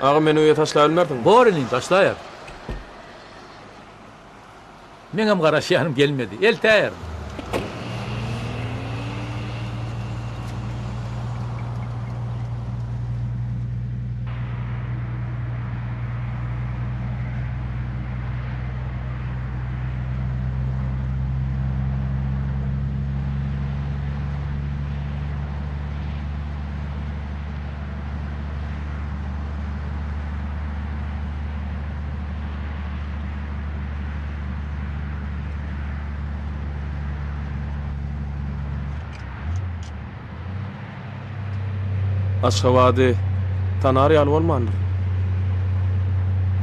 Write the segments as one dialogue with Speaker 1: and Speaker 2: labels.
Speaker 1: Agam meni öýe taşlabilmersiňmi?
Speaker 2: Bor inim, taşlaýaryn. Meňem garaşýanym gelmedi. Eltäýerin.
Speaker 1: Aşgabady tanar ýaly bolmandyr.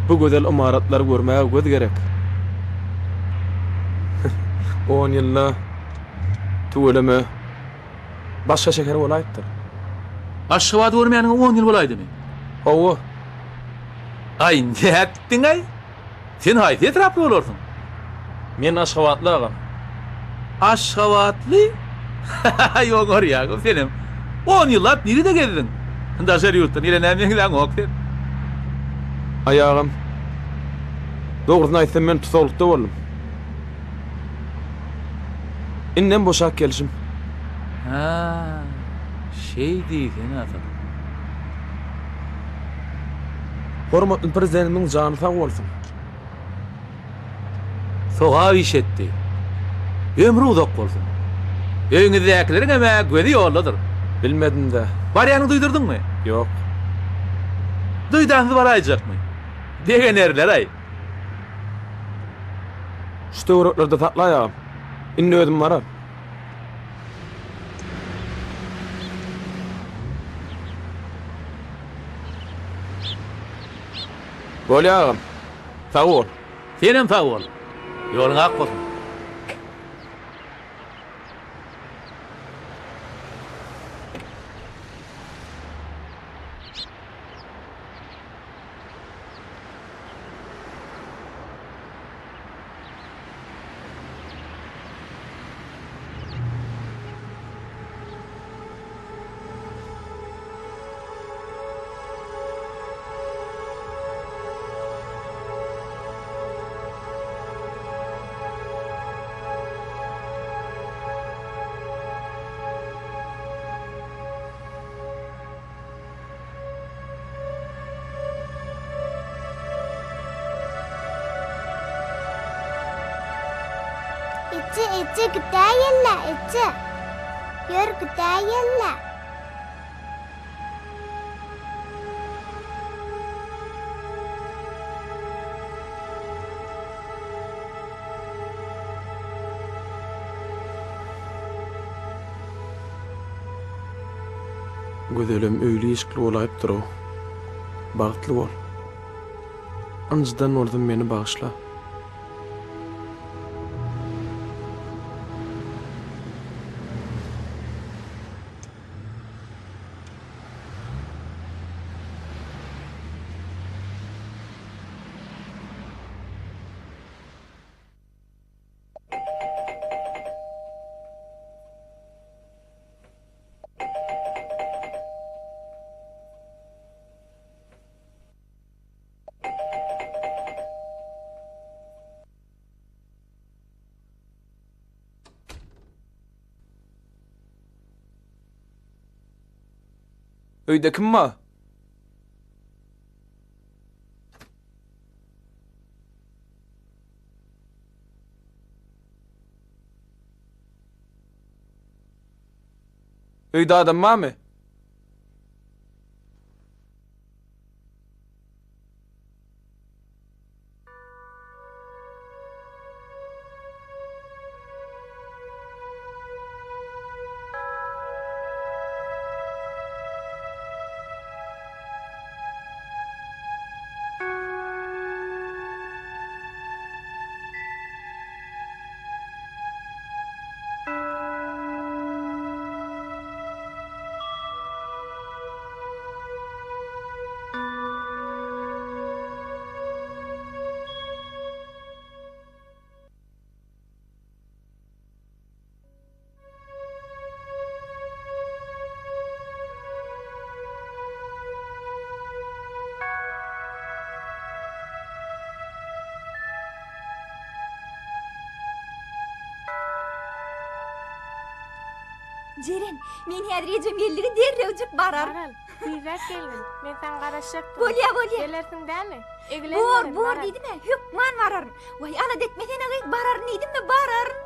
Speaker 1: Bu gözel ymaratlary görmäge göz gerek. On ýylda tüweleme başga şäher bolaýypdyr.
Speaker 2: Aşgabady görmäniňe on ýyl bolaýdymy?
Speaker 1: Hawa.
Speaker 2: Aý, nätdiň-aý? Sen haýsy etraply bolarsyň?
Speaker 1: Men aşgabatly agam.
Speaker 2: Aşgabatly? Haý, oňarýaňam senem. On ýyllap nirede gezdiň? Daşary ýurtdan gelen-ä meňzäňok sen.
Speaker 1: Aý agam, dogrusyny aýtsam men tusaglykda boldum. Indem boşap gelşim.
Speaker 2: Hä, şeý diýsene asyl.
Speaker 1: Hormatly Prezidentimiziň jany sag bolsun.
Speaker 2: Sogap iş etdi. Ömri uzak bolsun. Öýüňizdäkileriňem-ä gözi ýoldadyr.
Speaker 1: Bilmedim-dä.
Speaker 2: Barýanyňy duýdurdyňmy?
Speaker 1: Ýok.
Speaker 2: Duýdansyz baraýjakmy? Begenerler-aý.
Speaker 1: Şu töwereklerde saklaý agam. Indi özüm barar. Bolýa agam. Sag bol.
Speaker 2: Senem sag bol. Ýoluň ak bolsun.
Speaker 3: Eje, eje, gidäýeli, eje. Ýör, gidäýeli.
Speaker 1: Gözelem öýli-işikli bolaýypdyr-ow. Bagtly bol. Ynjydan bolsam meni bagyşla. Öýde kim bar? Öýde adam barmy?
Speaker 4: Jeren, men häzir ejem geldigi derrewjik bararyn.
Speaker 5: Maral, tizräk gelgin. Men saňa garaşjakdyryn.
Speaker 4: Bolýa, bolýa.
Speaker 5: Gelersiň dämi? Eglenme,
Speaker 4: Bor, bor
Speaker 5: Maral.
Speaker 4: diýdim-ä, hökman bararyn. Waý, alada etmesene gyz, bararyn diýdim-mi, bararyn.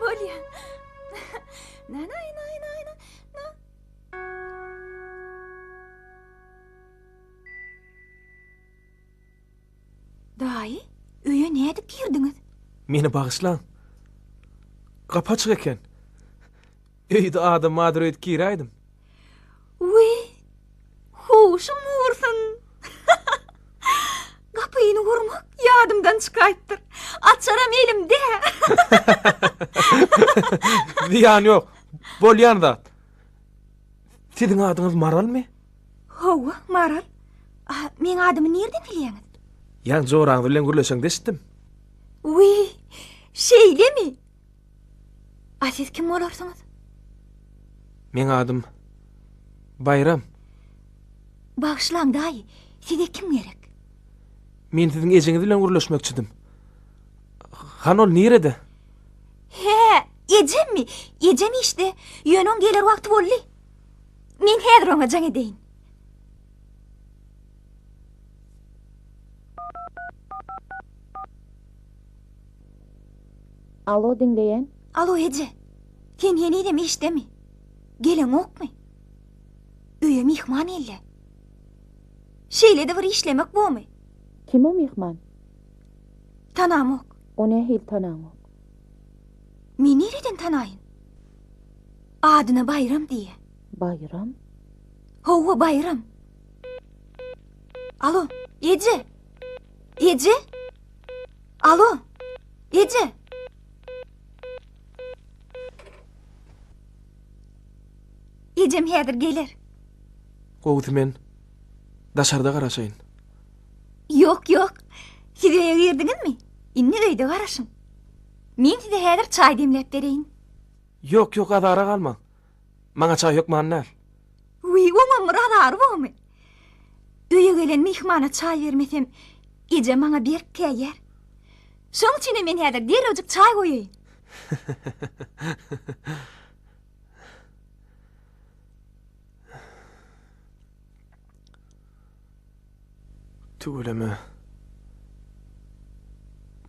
Speaker 4: Bolýa. Na-na-na-na-na. Na. Daýy, öýe nädip girdiňiz?
Speaker 1: Meni bagyşlaň. Gapy açyk eken. Öýde adam bardyr öýdüp giräýdim.
Speaker 4: Wiý, huşum ursun. Gapyny urmak ýadymdan çykaýypdyr. Açaram elimde.
Speaker 1: Zyýany ýok. Bolýan zat. Siziň adyňyz Maralmy?
Speaker 4: Hawa, Maral. A, meň adymy nirden bilýäňiz?
Speaker 1: Ýaňy joraňyz bilen gürleşeňde eşitdim.
Speaker 4: Wiý, şeýlemi? A siz kim bolarsyňyz?
Speaker 1: Meň adym Baýram.
Speaker 4: Bagyşlaň, daýy, size kim gerek?
Speaker 1: Men siziň ejeňiz bilen gürleşmekçidim. Han ol nirede?
Speaker 4: Hä, ejemmi? Ejem işde. Ýöne oň geler wagty boldy. Men häzir oňa jaň edeýin.
Speaker 6: Alo, diňleýän.
Speaker 4: Alo, eje. Sen henizem işdemi? Geleňokmy? Öýe myhman gelýär. Şeýle-de bir işlemek bormy?
Speaker 6: Kim o myhman?
Speaker 4: Tanamok.
Speaker 6: O nähili tanaňok?
Speaker 4: Men nireden tanaýyn? Adyna Baýram diýýä.
Speaker 6: Baýram?
Speaker 4: Hawa, Baýram. Alo, eje! Eje! Alo, eje! Ejem häzir geler.
Speaker 1: Gowusy men daşarda garaşaýyn.
Speaker 4: Ýok, ýok. Siz öýe girdiňizmi? Indi öýde garaşyň. Men size häzir çaý demläp bereýin.
Speaker 1: Ýok, ýok, azara galmaň. Maňa çaý hökman däl.
Speaker 4: Wiý, oňam bir azary bormy? Öýe gelen myhmana çaý bermesem, ejem maňa berk käýýär. Şoň üçinem men häzir derrewjik çaý goýaýyn.
Speaker 1: Tüweleme.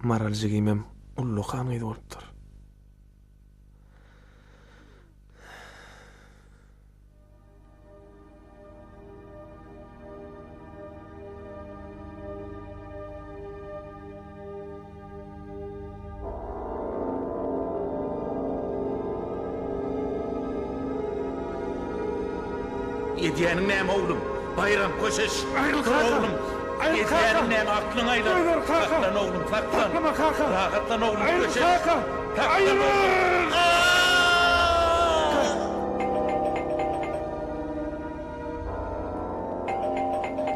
Speaker 1: Maral jigimem ullakan gyz bolupdyr.
Speaker 2: Edýäniň näme oglum? Baýram, köşeş!
Speaker 7: Aýryl
Speaker 2: Tur
Speaker 7: kaka!
Speaker 2: oglum!
Speaker 7: Aýryl kaka!
Speaker 2: Edýäniň näme, aklyňa aýlan!
Speaker 7: Goýber kaka!
Speaker 2: Saklan oglum, saklan!
Speaker 7: Saklama kaka!
Speaker 2: Rahatlan oglum,
Speaker 7: Aýryl
Speaker 2: köşeş!
Speaker 7: kaka!
Speaker 2: Saklan
Speaker 7: Aýryl!
Speaker 2: oglum!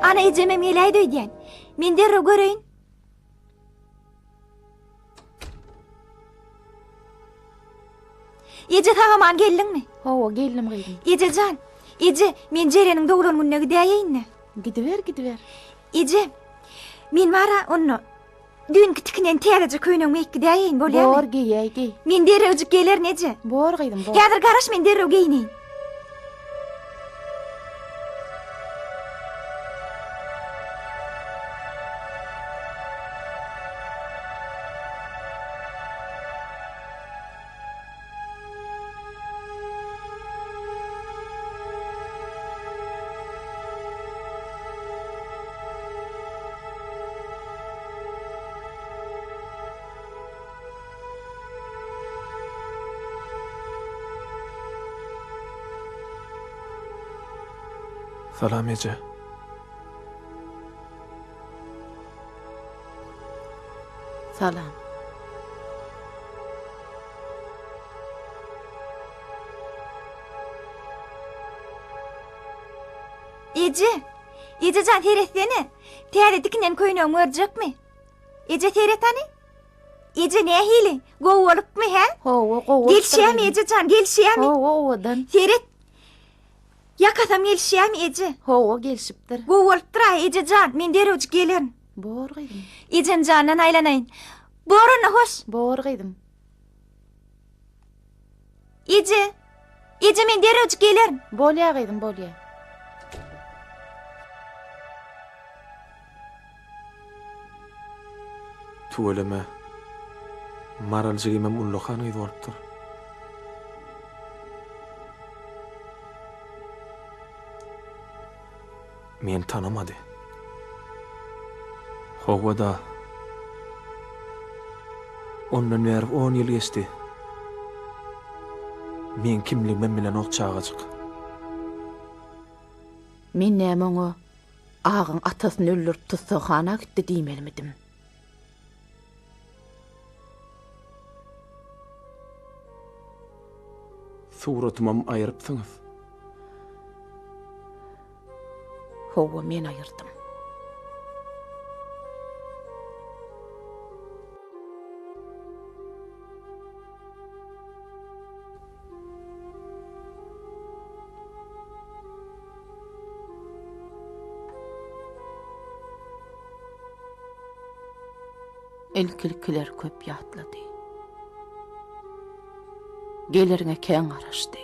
Speaker 4: Ana ejemem geläýdi öýdýän. Men derrew göreýin. Eje sag-aman geldiňmi?
Speaker 6: Hawa, geldim gyzym.
Speaker 4: Eje jan, eje, men Jereniň doglan gününe gidäýeýin-dä.
Speaker 6: Gidiber, gidiber.
Speaker 4: Eje, men bar-a onda düýnki tikinen täzeje köýnegimi geýip gidäýeýin, bolýamy?
Speaker 6: Bor, geýäý, geý.
Speaker 4: Men derrewjik gelerin, eje.
Speaker 6: Bor gyzym, bor.
Speaker 4: Häzir garaş, men derrew geýineýin.
Speaker 1: Salam eje.
Speaker 6: Salam.
Speaker 4: Eje, eje jan seretsene. Täze dikinen köýnegiňi görjekmi? Eje seret hany. Eje nähili? Gowy bolupmy, hä?
Speaker 6: Hawa, gowy bolupdyr.
Speaker 4: Gelişýärmi eje jan, gelişýärmi?
Speaker 6: Hawa, owadan.
Speaker 4: Seret. Ýakasam gelişýärmi eje?
Speaker 6: Hawa, gelişipdir.
Speaker 4: Gowy bolupdyr-aý, eje jan, men derrewjik gelerin.
Speaker 6: Bor gyzym.
Speaker 4: Ejem jandan aýlanaýyn. Bor onda, hoş.
Speaker 6: Bor gyzym.
Speaker 4: Eje! Eje men derrewjik gelerin.
Speaker 6: Bolýa gyzym, bolýa.
Speaker 1: Tüweleme. Maral jigimem ullakan gyz bolupdyr. Meni tanamady. Hawa-da. Ondan bäri on ýyl geçdi. Meň kimligimem bilenok çagajyk.
Speaker 6: Men näme oňa Agaň atasyny öldürip tussaghana gitdi diýmelimidim?
Speaker 1: Suratymam aýrypsyňyz.
Speaker 6: Hawa, men aýyrdym. Ilki-ilkiler köp ýatlady. Geleriňe kän garaşdy.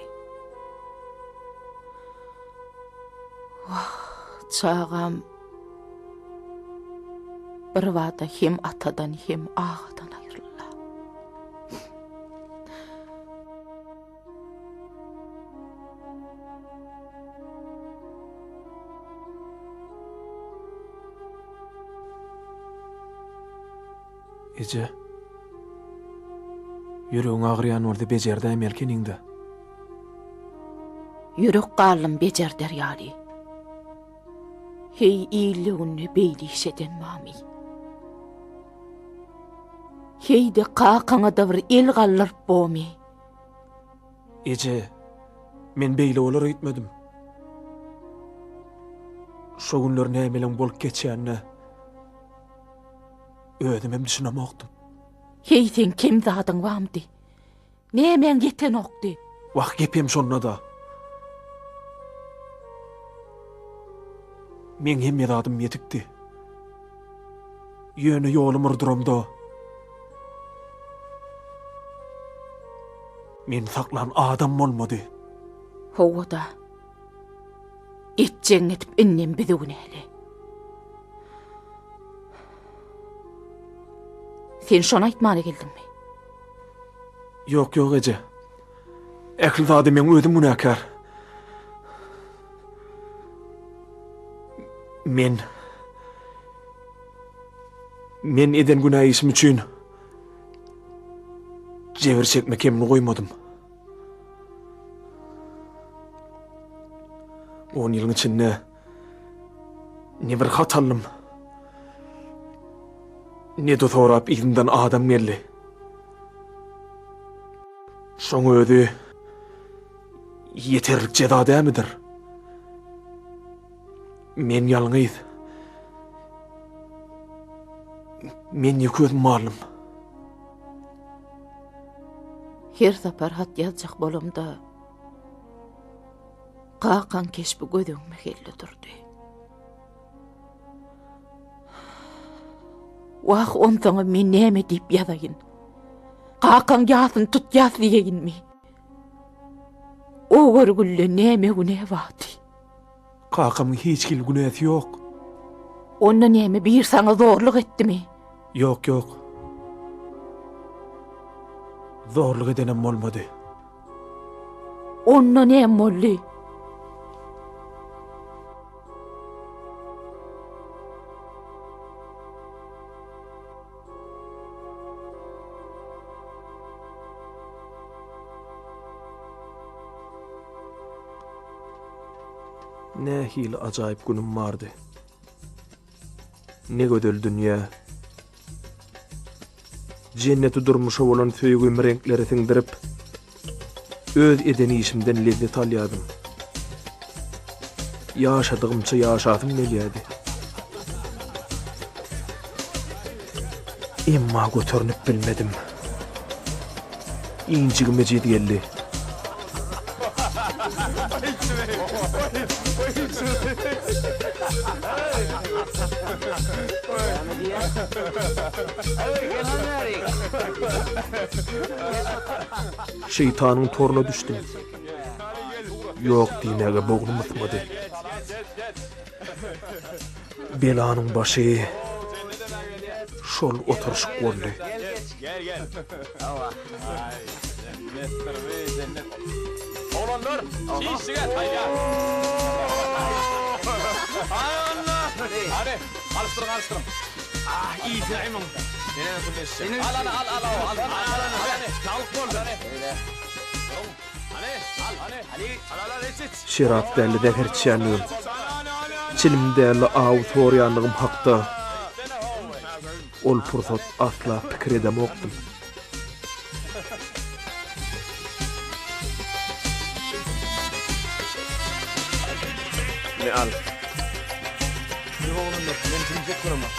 Speaker 6: Wah, çagam birbada hem atadan hem agadan aýryldy.
Speaker 1: Eje. Ýüregiň agyrýan bolsa bejerdäýmeli ekeniňdä.
Speaker 6: Ýürek galdym bejerder ýaly. Heý ilde günde beýle iş eden barmy? Heý-de kakaňa-da bir el galdyryp bormy?
Speaker 1: Eje, men beýle bolar öýtmedim. Şo günler nämeleň bolup geçýänine özümem düşünemokdym.
Speaker 6: Heý seň kem zadyň bamdy? Nämäň ýetenokdy?
Speaker 1: Wah, gepem şonda-da. Meň hemme zadym ýetikdi. Ýöne ýolum urduramda, meni saklan adam bolmady.
Speaker 6: Hawa-da. Etjegiňi edip indem bizi günäle. Sen şony aýtmana geldiňmi?
Speaker 1: Ýok, ýok eje. Ähli zada meň özüm günäkär. Men Men eden günä işim üçin jebir çekme kemini goýmadym. On ýylyň içinde ne bir hat aldym, ne-de sorap yzymdan adam geldi. Şoň özi ýeterlik jeza dälmidir? Men ýalňyz. Men ýeke özüm galdym.
Speaker 6: Her sapar hat ýazjak bolamda, kakaň keşbi göz öňüme geldi durdy. Wah, onsoňam men näme diýip ýazaýyn? Kakaň ýasyny tutýas diýeýinmi? O görgülde näme günä bardy?
Speaker 1: Kakamyň hiç hili günäsi ýok.
Speaker 6: Onda näme bir saňa zorluk etdimi?
Speaker 1: Ýok, ýok. Zorluk edenem bolmady.
Speaker 6: Onda näme boldy?
Speaker 1: Nähili ajaýyp günüm bardy. Ne gözel dünýä. Jenneti durmuşa bolan söýgimi reňklere siňdirip, öz eden işimden lezzet alýardym. Ýaşadygymça ýaşasym gelýärdi. Emma göternip bilmedim. Injigim ejiz geldi. Şeýtanyň toruna düşdüm. Ýok diýmäge bognum ysmady. Belanyň başy şol oturyşyk boldy. Şerap däl-de zäher içýänligim, çilim däl-de aw sorýanlygym hakda ol pursat asla pikir edemokdym.
Speaker 7: Me al. Ýok oglanlar, men çilimçek göremok.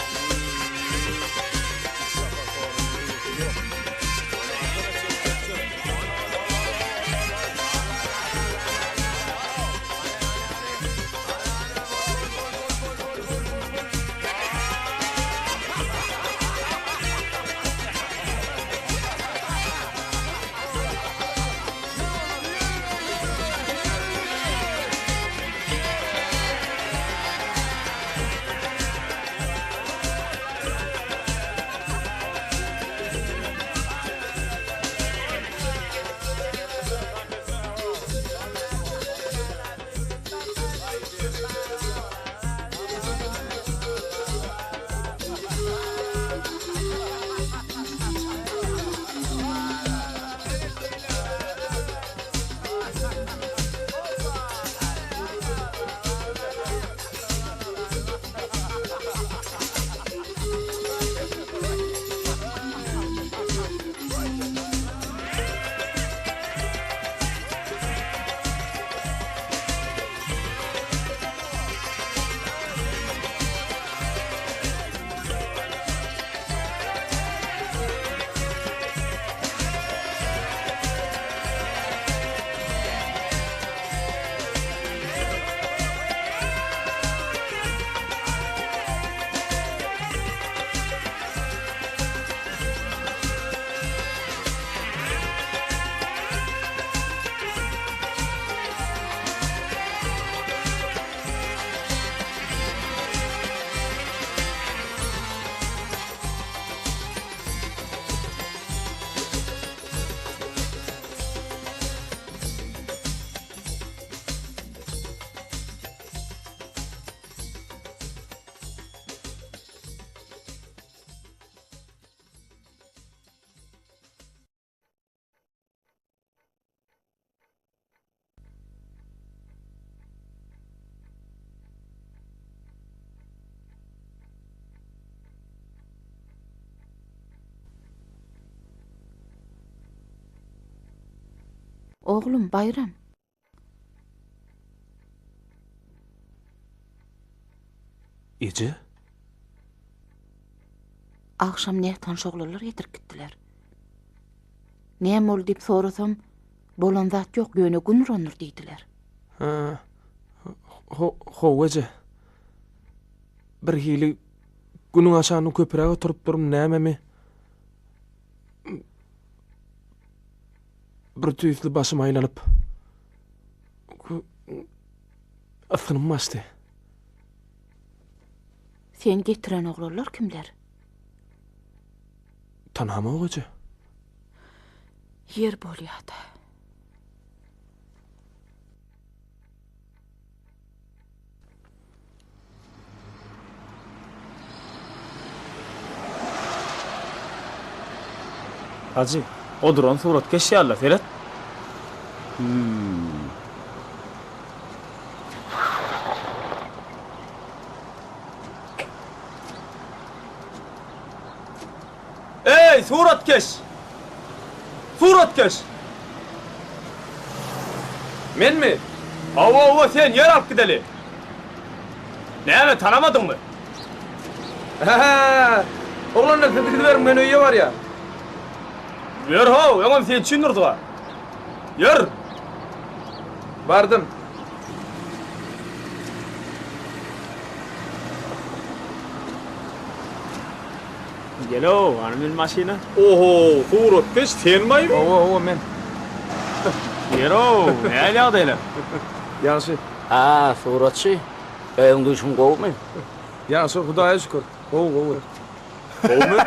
Speaker 6: Oglum, Baýram.
Speaker 1: Eje?
Speaker 6: Agşam nätanyş oglanlar getirip gitdiler. Näme boldy diýip sorasam, bolan zat ýok, ýöne gün urandyr diýdiler.
Speaker 1: Hä, ho-how eje. Birhili günüň aşagynda köpräk oturypdyryn, nämemi? Bir tüýsli başym aýlanyp, ysgynym gaçdy.
Speaker 6: Sen getiren oglanlar kimler?
Speaker 1: Tanamok eje.
Speaker 6: Ýer bolýa-da.
Speaker 7: Hajy, o duran suratkeş ýaly-la, seret. Hümm. Eý, suratkeş! Suratkeş! Menmi? Hawa, hawa, sen, ýör alyp gideli. Näme, tanamadyňmy?
Speaker 1: Hä-hä! Oglanlar, siz gidiberiň, men öýe barýan.
Speaker 7: Ýör-how, öňem sen üçin durdyk-a. Ýör!
Speaker 1: Bardym.
Speaker 7: Gel-ow, hany men maşyna. Oho, suratkeş senmaý?
Speaker 1: Hawa, hawa, men.
Speaker 7: Ýer-ow, nähili ýagdaýlar?
Speaker 1: Ýagşy.
Speaker 8: Ha, suratçy. Özüň duýşuň gowumy?
Speaker 1: Ýagşy, Hudaýa şükür. Gowy, gowy.
Speaker 7: Gowumy?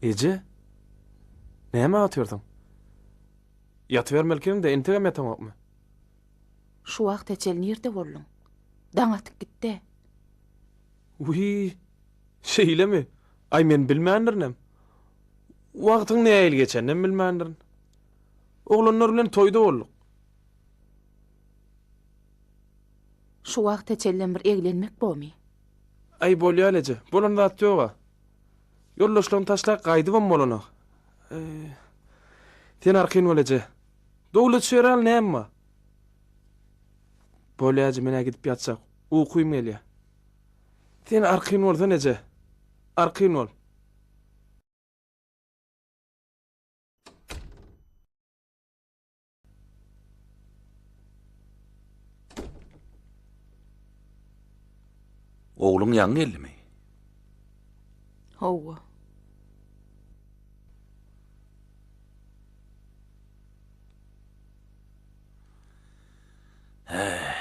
Speaker 1: Eje, näme atýarsyň? Ýatybermelikiň-de, entegem ýataňokmy?
Speaker 6: Şu wagta çenli nirde bolduň? Daň atyp gitdi.
Speaker 1: Wiý, şeýlemi? Aý, men bilmändirinem. Wagtyň nähili geçeninem bilmändirin. Oglanlar bilen toýda bolduk.
Speaker 6: Şu wagta çenlem bir eglenmek bomy?
Speaker 1: Aý, bolýa-la eje, bolan zat ýog-a. Ýoldaşlaryny taşlap gaýdybam bolanok. Eý, sen arkaýyn bol eje. Dowla düşer al näme bar? Bolýa eje, men-ä gidip ýatjak. Ukym gelýär. Sen arkaýyn bolsana eje. Arkaýyn bol.
Speaker 2: Ogluň ýaňy geldimi?
Speaker 6: Hawa.
Speaker 2: Häý.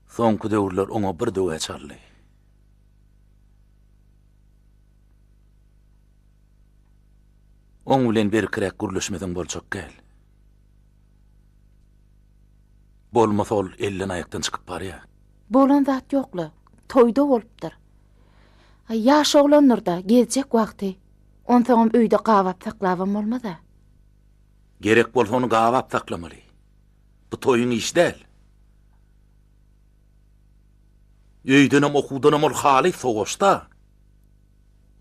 Speaker 2: Soňky döwürler oňa bir döwä çaldy. Oň bilen berkiräk gürleşmeseň boljak däl. Bolmasa ol elden-aýakdan çykyp barýar.
Speaker 6: Bolan zat ýok-la, toýda bolupdyr. Aý, ýaş oglandyr-da, gezjek wagty. Onsoňam öýde gabap saklabam bolmaz-a.
Speaker 2: Gerek bolsa ony gabap saklamaly. Bu toýuň işi däl. Öýdenem, okuwdanam ol halys sowaşda.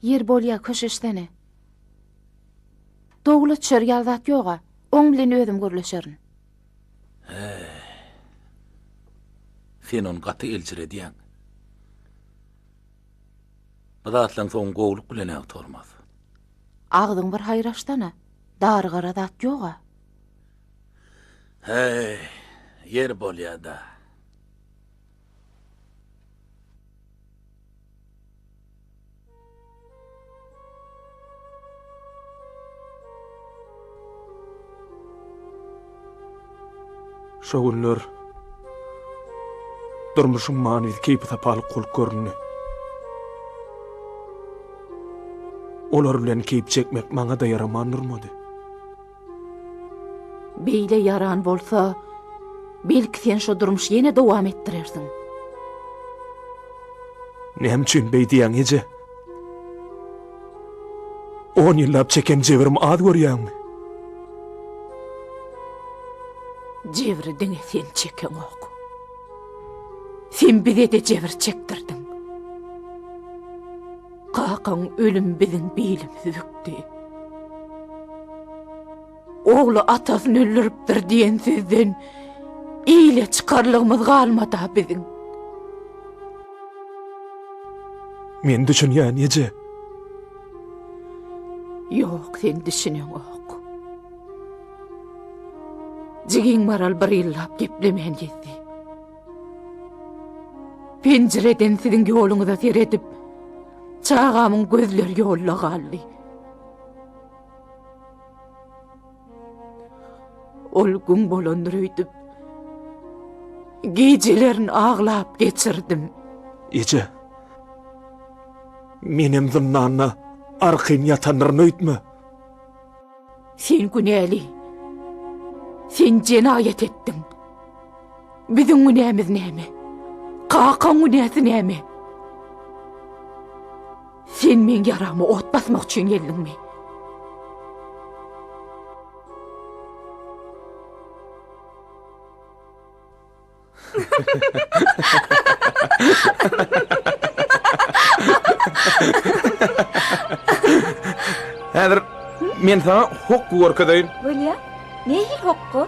Speaker 6: Ýer bolýa, köşeşsene. Dowla düşer ýaly zat ýog-a. Oň bilen özüm gürleşerin.
Speaker 2: Häý. Sen ony gaty eljiredýäň. Bu zatlaň soňy gowulyk bilen-ä gutarmaz.
Speaker 6: Agzyň bir haýyr açsana. Darygara zat ýog-a.
Speaker 2: Häý, ýer bolýa-da.
Speaker 1: Şo günler durmuşyň manysy keýpi-sapalyk bolup göründi. Olar bilen keýp çekmek maňa-da ýaraman durmady.
Speaker 6: Beýle ýaran bolsa, belki sen şo durmuşy ýene dowam etdirersiň.
Speaker 1: Näme üçin beý diýýäň, eje? On ýyllap çeken jebirimi az görýäňmi?
Speaker 6: Jebri diňe sen çekeňok. Sen bize-de jebir çekdirdiň. Kakaň ölüm biziň bilimizi bükdi. Ogly atasyny öldüripdir diýen sözden ile çykarlygymyz galmad-a biziň.
Speaker 1: Men düşünýän eje.
Speaker 6: Ýok, sen düşüneňok. Jigiň Maral bir ýyllap geplemän gezdi. Penjireden siziň ýoluňyza seredip, çagamyň gözleri ýolda galdy. Ol gün bolandyr öýdüp, gijelerini aglap geçirdim.
Speaker 1: Eje, menem zyndanda arkaýyn ýatandyryn öýtme.
Speaker 6: Sen günäli. Sen jenaýat etdiň. Biziň günämiz näme? Kakaň günäsi näme? Sen meň ýarama ot basmak üçin geldiňmi?
Speaker 1: Häzir men saňa hokgy görkezeýin.
Speaker 4: Bolýa. Nähili hokgy?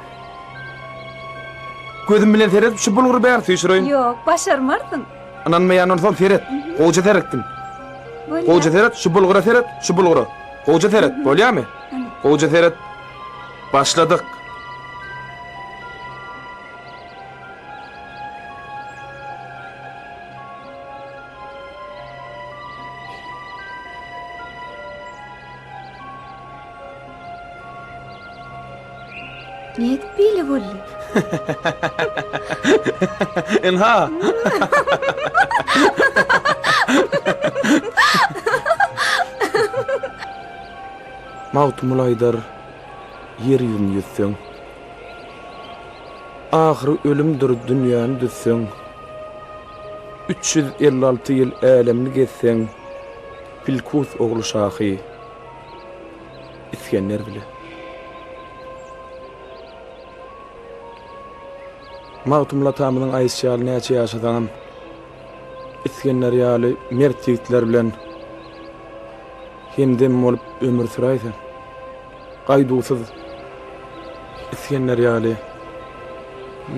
Speaker 1: Gözüm bilen seredip şu bulgury bäri süýşüreýin.
Speaker 4: Ýok, başarmarsyň.
Speaker 1: Ynanmaýan bolsaň seret. Gowja seretgin.
Speaker 4: Bolýa.
Speaker 1: Gowja seret, şu bulgura seret, şu bulgura. Gowja seret, bolýamy? Gowja seret. Başladyk.
Speaker 4: Nädip beýle boldy?
Speaker 1: Ynha. Magtymguly aýdar, Ýer ýüzüni ýüzseň, Ahyry ölümdir dünýäni düzseň, 356 ýyl älemni gezseň, Bilkus ogly şahy Isgender bile. Magtymguly atamyzyň aýdyşy ýaly näçe ýaşasaňam, Isgender ýaly mert ýigitler bilen hemdem bolup ömür süräýseň, gaýduwsyz Isgender ýaly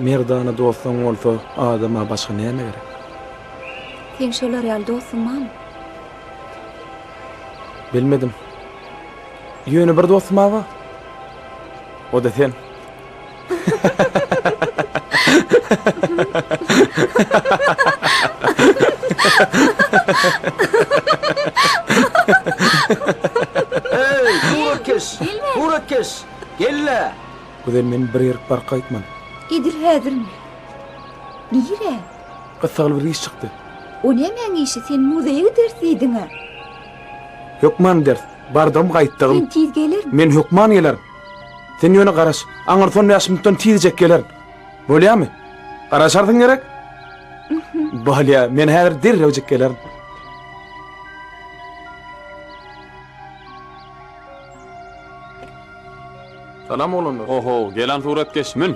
Speaker 1: merdana dostuň bolsa adama başga näme gerek?
Speaker 4: Seň şolar ýaly dostuň barmy?
Speaker 1: Bilmedim. Ýöne bir dostum-a bar. O-da sen.
Speaker 8: Eý, suratkeş! Suratkeş! Gel-le!
Speaker 1: Gözel, men bir ýerik baryp gaýtmaly.
Speaker 4: Edil häzirmi? Nirä?
Speaker 1: Gyssagly bir iş çykdy.
Speaker 4: O nämäň işi, sen muzeýe gideris diýdiň-ä.
Speaker 1: Hökman gideris. Bardygym gaýtdygym.
Speaker 4: Sen tiz gelermiň?
Speaker 1: Men hökman gelerin. Sen ýöne garaş. Aňyrsy on bäş minutdan tizjek gelerin. Bolýamy? Garaşarsyň gerek? Bolýa, men häzir derrewjik gelerin.
Speaker 7: Salam oglanlar. Oho, gelen suratkeş, mün.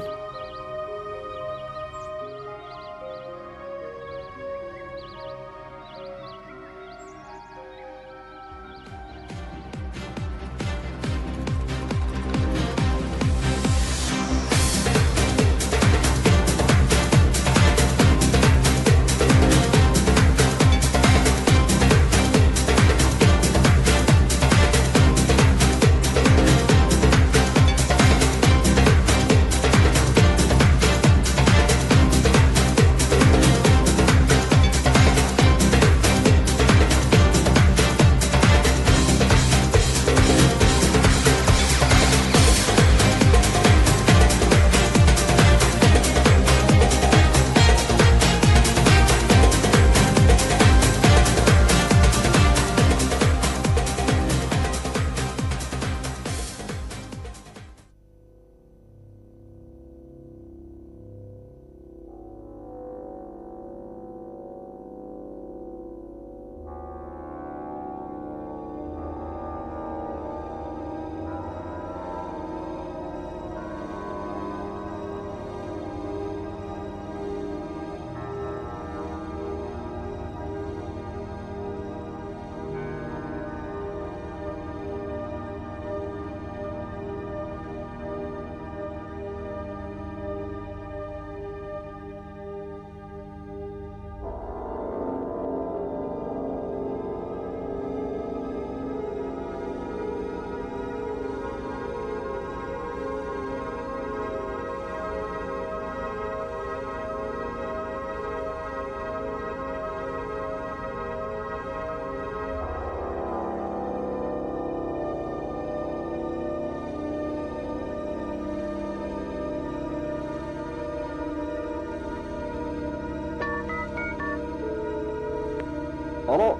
Speaker 8: Alo.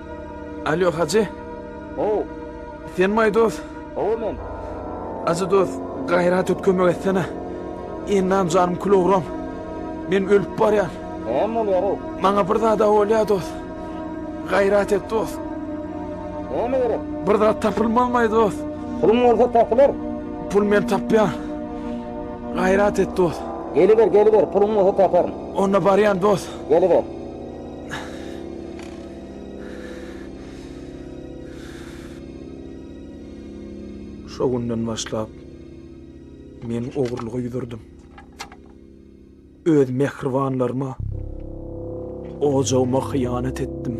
Speaker 1: Alo, Hajy.
Speaker 8: How.
Speaker 1: Senmaý dost?
Speaker 8: Hawa men.
Speaker 1: Hajy dost, gaýrat et kömek etsene. Endam janym kül ogram. Men ölüp barýan.
Speaker 8: Näme bolýar-ow?
Speaker 1: Maňa bir zada bolýar dost. Gaýrat et dost.
Speaker 8: Näme gerek?
Speaker 1: Bir zat tapylmazmaý dost?
Speaker 8: Puluň bolsa tapylar.
Speaker 1: Pul men tapýan. Gaýrat et dost.
Speaker 8: Geliber, geliber, puluň bolsa taparyn.
Speaker 1: Onda barýan dost.
Speaker 8: Geliber.
Speaker 1: Şo günden başlap men ogurlyga ýüz urdum. Öz mähribanlaryma, ojagyma hyýanat etdim.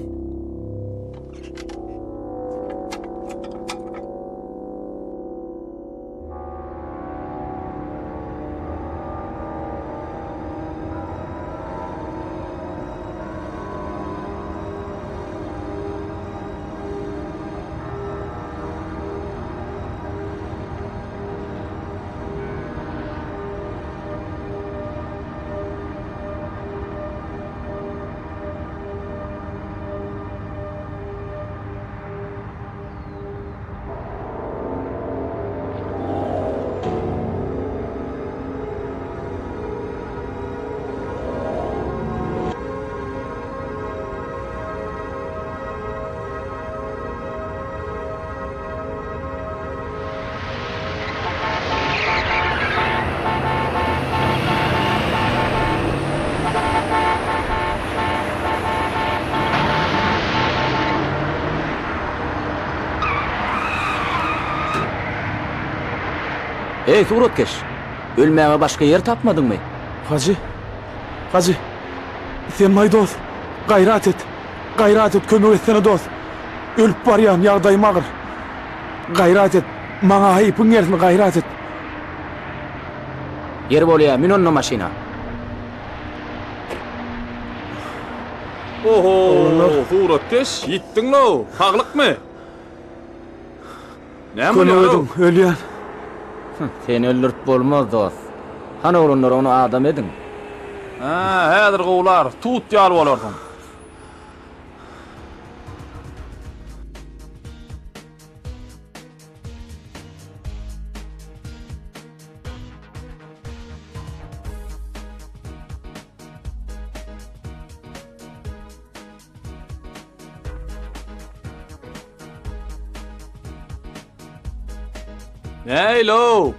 Speaker 8: Eý, suratkeş! Ölmäge başga ýer tapmadyňmy?
Speaker 1: Hajy, Hajy, sen-maý dost, gaýrat et, gaýrat et, kömek etsene dost. Ölüp barýan, ýagdaýym agyr. Gaýrat et, maňa haýpyň gelsin, gaýrat et.
Speaker 8: Ýeri bolýa, mün onda maşyna.
Speaker 2: Oho, suratkeş, ýitdiň-low, saglykmy? Näme
Speaker 1: Kömek
Speaker 2: bolýar-ow?
Speaker 1: ediň, ölýän.
Speaker 8: Seni öldürip bolmaz, dost. Hany oglanlar, ony adam ediň.
Speaker 2: Hä, häzir gowlar, tut ýaly bolarsyň. Nähili-ow?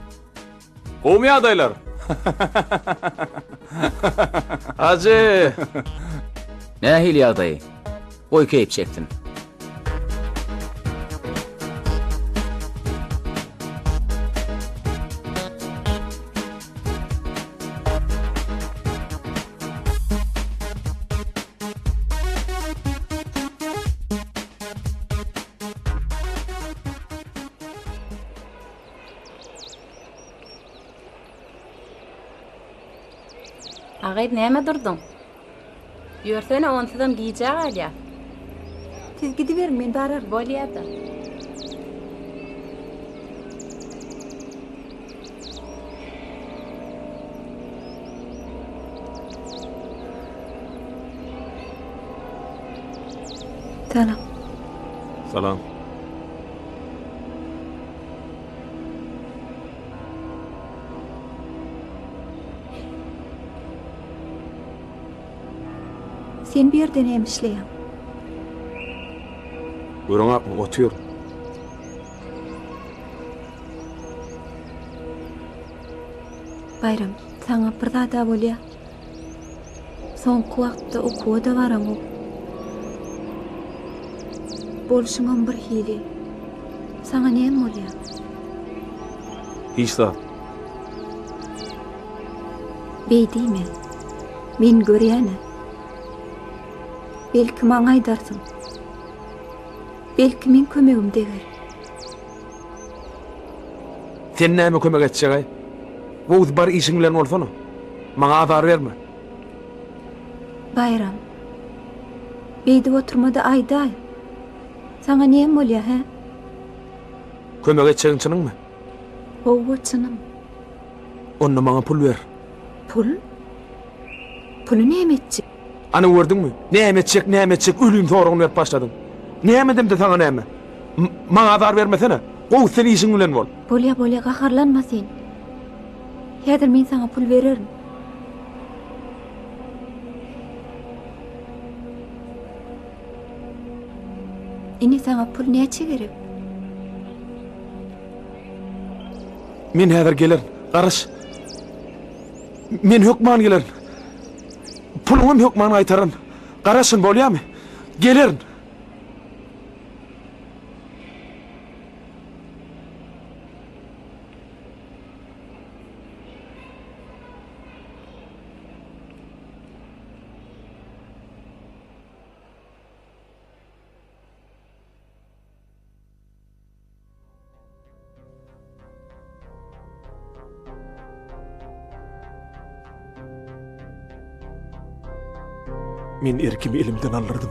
Speaker 2: Gowumy ýagdaýlar?
Speaker 1: Hajy!
Speaker 8: Nähili ýagdaý? Goý keýp çeksin.
Speaker 9: A gyz näme durduň? Ýörsene onsuzam gijä galýas.
Speaker 4: Siz gidiberiň men bararyn.
Speaker 9: Bolýada.
Speaker 4: Salam.
Speaker 1: Salam.
Speaker 4: Sen bu ýerde näme işleýäň?
Speaker 1: Göreňakmy, otyr.
Speaker 4: Baýram, saňa bir zad-a bolýa. Soňky wagtda okuwa-da baraňok. Bolşuňam birhili. Saňa näme bolýa?
Speaker 1: Hiç zat.
Speaker 4: Beý diýme. Men görýän-ä. Belki maňa aýdarsyň. Belki meň kömegim deger.
Speaker 1: Sen näme kömek etjeg-aý? Gowusy bar işiň bilen bolsana. Maňa azar berme.
Speaker 4: Baýram. Beýdip oturma-da aýdaý. Saňa näme bolýa, hä?
Speaker 1: Kömek etjegiň çynyňmy?
Speaker 4: Howwa, çynym.
Speaker 1: Onda maňa pul ber.
Speaker 4: Pul? Puly näme etjek?
Speaker 1: Ana gördüňmi? Näme etjek, näme etjek, ölüm soragyny berip başladyň. Näme edemde saňa näme? Maňa azar bermesene. Gowy sen işiň bilen bol.
Speaker 4: Bolýa bolýa gaharlanma sen. Häzir men saňa pul bererin. Ine saňa pul näçe gerek?
Speaker 1: Men häzir gelerin. Garaş. Men hökman gelerin. Puluňam hökman gaýtararyn. Garaşyn bolýamy? Gelerin. Men erkimi elimden aldyrdym.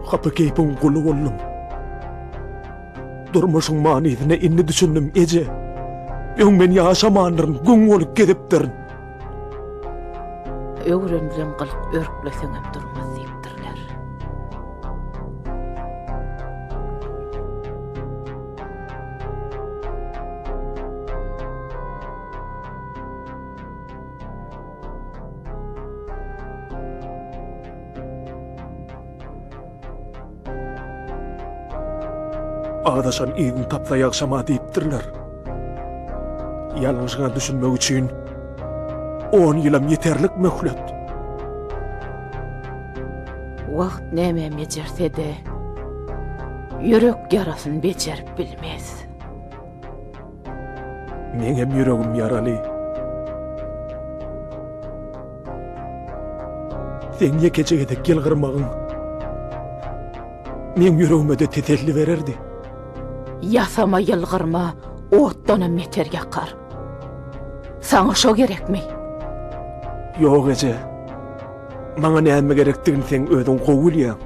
Speaker 1: Hapa keýpiň guly boldum. Durmuşyň manysyna indi düşündim, eje. Öň men ýaşamandyryn, güň bolup gezipdirin.
Speaker 6: Öwrenilen gylyk örkleseňem durmaz diýipdirler.
Speaker 1: Azaşan yzyny tapsa ýagşama diýipdirler. Ýalňyşyňa düşünmek üçin on ýylam ýeterlik möhlet.
Speaker 6: Wagt näme bejerse-de, ýürek ýarasyny bejerip bilmez.
Speaker 1: Meňem ýüregim ýaraly. Seň ýekeje gezek ýylgyrmagyň meň ýüregime-de teselli bererdi.
Speaker 6: Ýasama ýylgyrma otdanam beter ýakar. Saňa şo gerekmi?
Speaker 1: Ýok eje. Maňa näme gerekdigini seň özüň gowy bilýäň.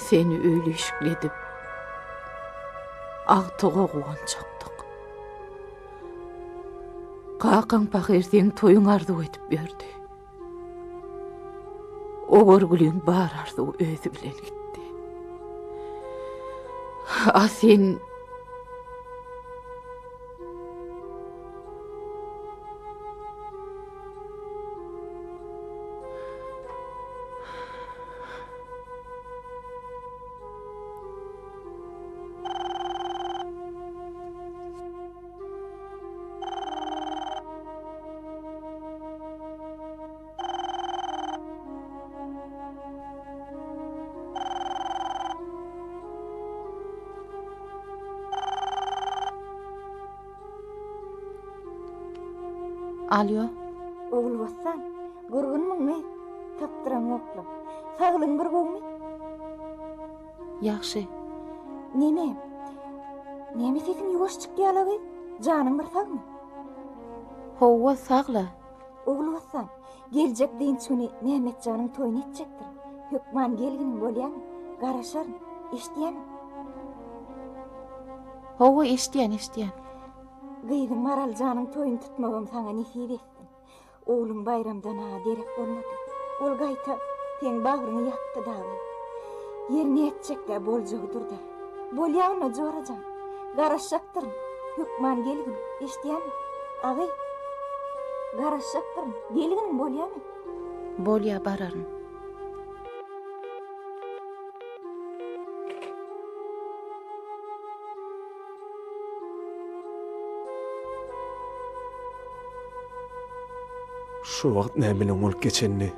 Speaker 6: Seni öýli-işikli edip, agtyga guwanjakdyk. Kakaň pahyr seň toýuňy arzuw edip ýördi. O görgüliň bar arzuwy özi bilen gitdi. A sen... Alýo.
Speaker 4: Ogulbossan, gurgunmyň gyz? Tapdyraňokla. Saglygyň bir gowumy?
Speaker 6: Ýagşy.
Speaker 4: Neme? Näme sesiň ýuwaş çykýala gyz? Janyň bir sagmy?
Speaker 6: Howwa, sag-la.
Speaker 4: Ogulbossan, geljek dynç güni Mämmetjanyň toýuny etjekdir. Hökman gelginiň bolýamy? Garaşaryn. Eşidýämiň?
Speaker 6: Howwa, eşidýän, eşidýän.
Speaker 4: Gyzyň Maraljanyň toýuny tutmagam saňa nesip etsin. Ogluň Baýramdan-a derek bolmady. Ol gaýta seň bagryňy ýakdy dagy. Ýer nätjek-dä, boljagy dur-da. Bolýa onda, jora jan. Garaşjakdyryn. Hökman gelgin. Eşidýäňmi? Agy. Garaşjakdyryn. Gelginiň bolýamy?
Speaker 6: Bolýa bararyn.
Speaker 1: Şu wagt näme bilen bolup geçenini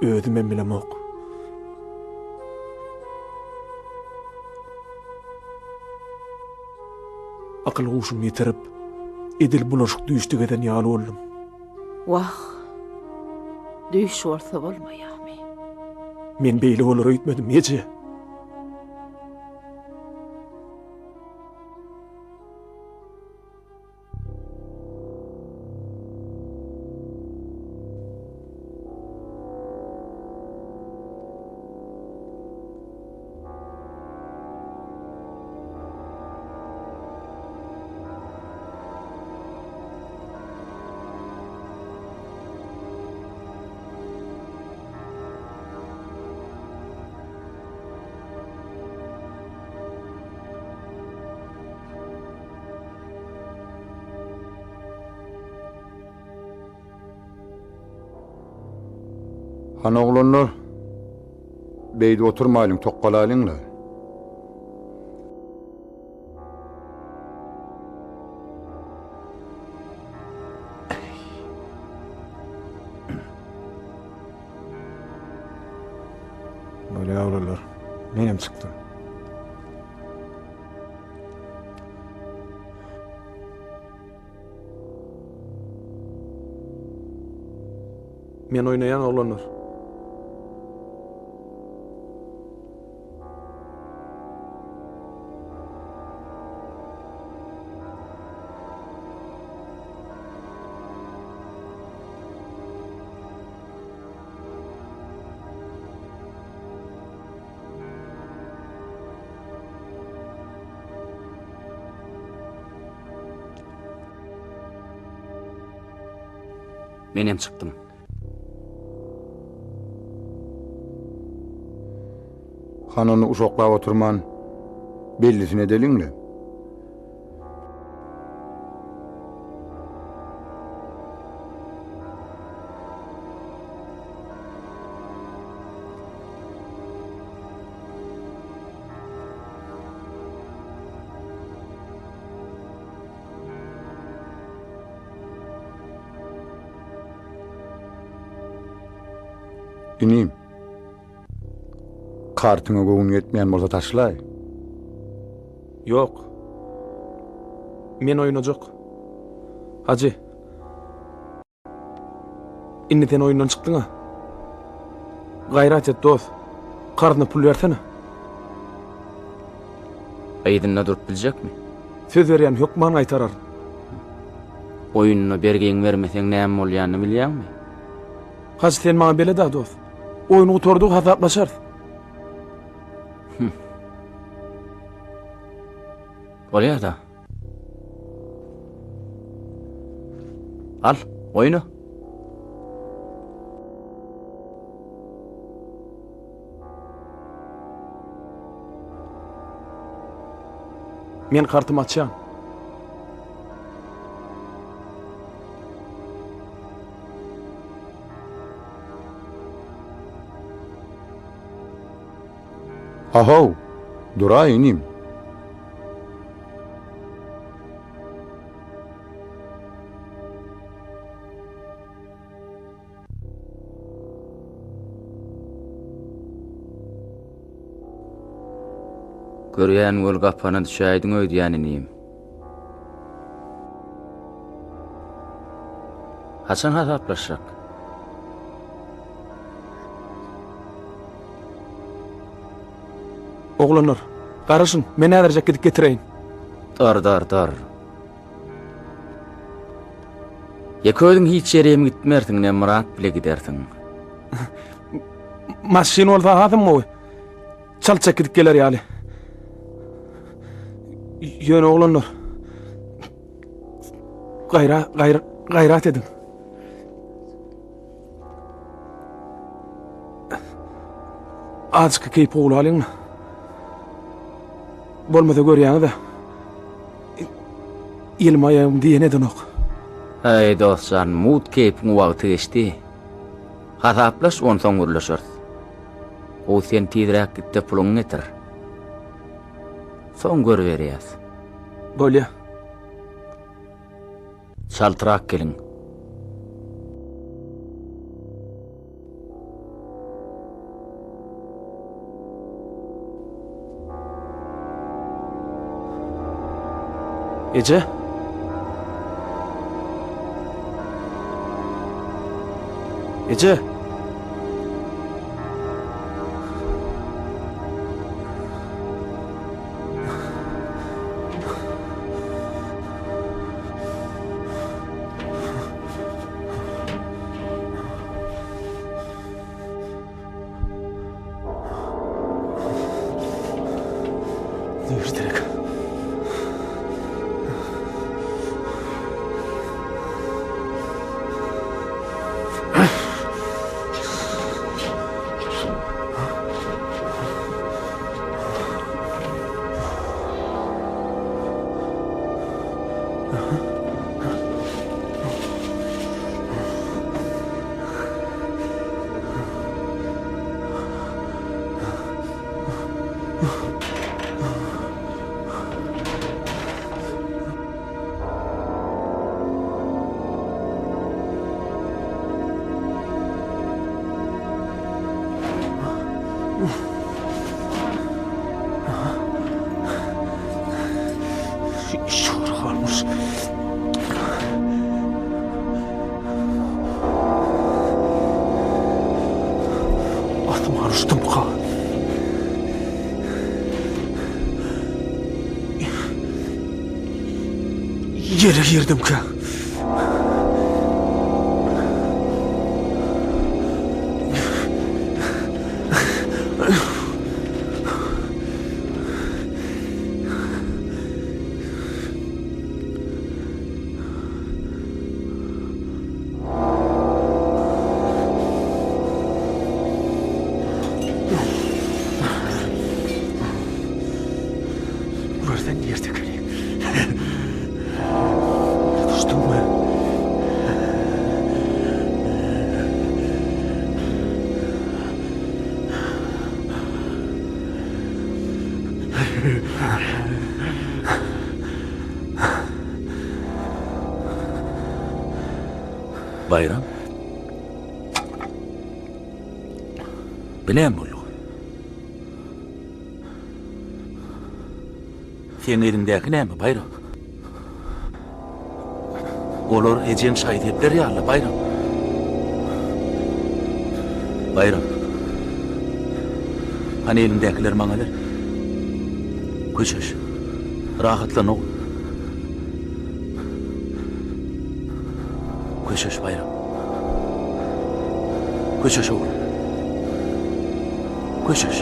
Speaker 1: özümem bilemok. Akyl-huşumy ýitirip, edil bulaşyk düýşde gezen ýaly boldum.
Speaker 6: Wah, düýş bolsa bolmaýarmy?
Speaker 1: Men beýle bolar öýtmedim, eje.
Speaker 10: Hany oglanlar, beýdip oturmaýlyň, tokgalaýlyň-la.
Speaker 1: Bolýar oglanlar, menem çykdym. Men oýnaýan oglanlar.
Speaker 8: Menem çykdym.
Speaker 10: Hany ony uşaklap oturman, bellisini edeliň-le. Inim, kartyňa göwün ýetmeýän bolsa taşlaý.
Speaker 1: Ýok. Men oýnajak. Hajy. Indi sen oýundan çykdyň-a. Gaýrat et, dost. Karzyna pul bersene.
Speaker 8: Yzynda durup biljekmi?
Speaker 1: Söz berýän, hökman gaýtararyn.
Speaker 8: Oýunda bergiňi bermeseň näme bolýanyny bilýäňmi?
Speaker 1: Hajy, sen maňa belet-a, dost. Oýun gutardygy hasaplaşarys.
Speaker 8: Bolýar-da. Al, oýna.
Speaker 1: Men kartymy açýan.
Speaker 10: Ahow, duraý inim.
Speaker 8: Görýän weli gapana düşäýdiň öýdýän inim. Haçan hasaplaşjak?
Speaker 1: Oglanlar, garaşyň, men häzirjek gidip getireýin.
Speaker 8: Dur, dur, dur. Ýeke özüň hiç ýere hem gitmersiň, ne Myrat bile gidersiň.
Speaker 1: Maşyn bolsa hasam gowy. Çaltjak gidip geler ýaly. Ýöne oglanlar, gaýra, gaýra, gaýrat ediň. Azajyk keýp gowulalyň. Bolmasa görýäňiz-ä. Elim aýagym diýen edenok.
Speaker 8: Äý dost jan, mugt keýpiň wagty geçdi. Hasaplaş onsoň gürleşeris. Gowy sen tizräk gitde puluňy getir. Soň görüberýäs.
Speaker 1: Bolýa.
Speaker 8: Çaltrak geliň.
Speaker 1: Eje. Eje. Nirderek? Şur kalmış. Asman uçdum ka. Ýere girdimkä. Görsen nirde ekeni. Düşdüňmi?
Speaker 2: Baýram. Bu näme boldy? Seň eliňdäki näme, Baýram? Olar ejeň şaý-sepler ýaly, Baýram. Baýram. Hany eliňdäkileri maňa ber. Köşeş. Rahatlan, ogul. Köşeş, Baýram. Köşeş, oglum. Köşeş.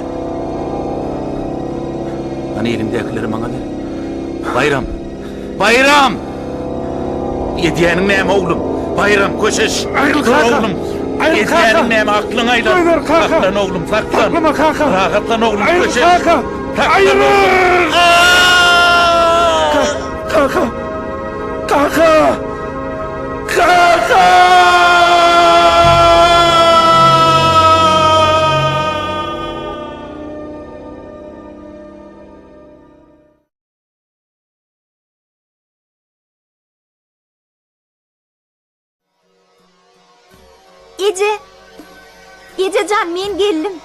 Speaker 2: Hany eliňdäkileri maňa ber. Baýram! Baýram! Edýäniň näme, oglum? Baýram, köşeş!
Speaker 1: Aýryl, kaka!
Speaker 2: Oglum!
Speaker 1: Aýryl, kaka!
Speaker 2: Edýäniň näme, aklyňa aýlan!
Speaker 1: Goýber, kaka!
Speaker 2: Saklan, oglum, saklan!
Speaker 1: Saklama, kaka!
Speaker 2: Rahatlan, oglum,
Speaker 1: Aýryl,
Speaker 2: köşeş!
Speaker 1: kaka!
Speaker 2: Saklan,
Speaker 1: Aýryl!
Speaker 2: oglum!
Speaker 1: Kaka! Kaka! Kaka!
Speaker 4: Eje! Eje jan, men geldim.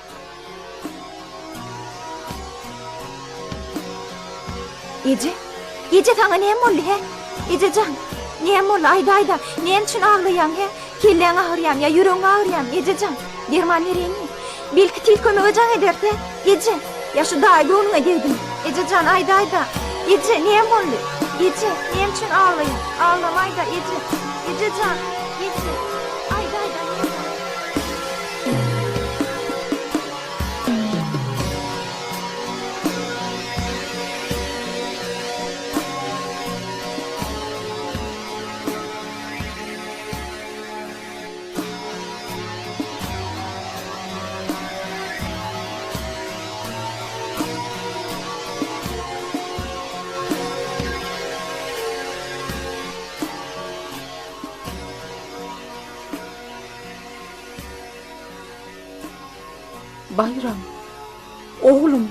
Speaker 4: Eje, eje saňa näme boldy, he? Eje jan, näme boldy, aýda, aýda, näme üçin aglaýaň, he? Kelläň agyrýamy ýa ýüregiň agyrýamy, eje jan? Derman bereýinmi? Belki tiz kömege jaň ederis, he? Eje, ýa şu daýy göwnüňe degdimi? Eje jan, aýda, aýda. Eje, näme boldy? Eje, näme üçin aglaýaň? Aglama, aýda, eje. Eje jan, eje. Aýda, aýda, näme boldy?
Speaker 6: Baýram, oglum.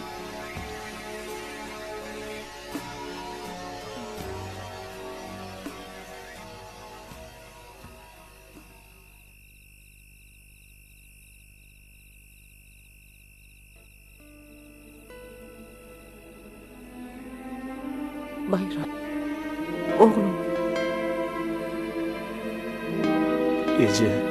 Speaker 6: Baýram, oglum.
Speaker 1: Eje.